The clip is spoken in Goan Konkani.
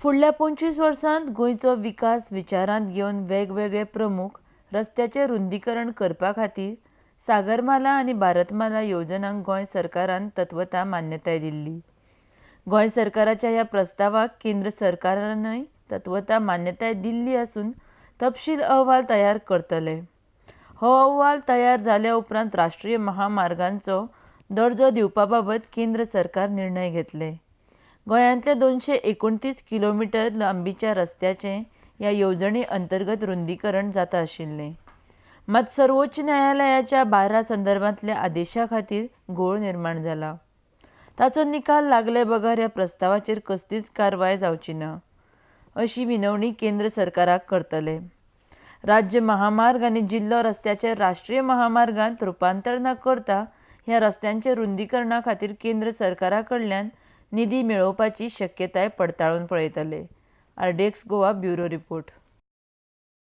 फुडल्या 25 वर्सांत गोंयचो विकास विचारांत घेवन वेगवेगळे प्रमुख रस्त्याचें रुंदीकरण करपा खातीर सागरमाला आनी भारतमाला येवजणांक गोंय सरकारान तत्वता मान्यताय दिल्ली. गोंय सरकाराच्या ह्या प्रस्तावाक केंद्र सरकारानय तत्वता मान्यताय दिल्ली आसून तपशील अहवाल तयार करतले. हो अहवाल तयार जाल्या उपरांत राष्ट्रीय महामार्गांचो दर्जो दिवपा बाबत केंद्र सरकार निर्णय घेतले. गोंयांतल्या 229 किलोमिटर लांबीच्या रस्त्याचें ह्या येवजणे अंतर्गत रुंदीकरण जाता आशिल्लें. मात सर्वोच्च न्यायालयाच्या 12 संदर्भांतल्या आदेशा खातीर घोळ निर्माण जाला. ताचो निकाल लागले बगर ह्या प्रस्तावाचेर कसलीच कारवाय जावची ना अशी विनवणी केंद्र सरकाराक करतले. राज्य महामार्ग आनी जिल्लो रस्त्याचे राष्ट्रीय महामार्गांत रुपांतर न करता ह्या रस्त्यांचे रुंदीकरणा खातीर केंद्र सरकारा कडल्यान निधी मेळोवपाची शक्यताय पडताळून पळयतले. RDX Goa bureau report.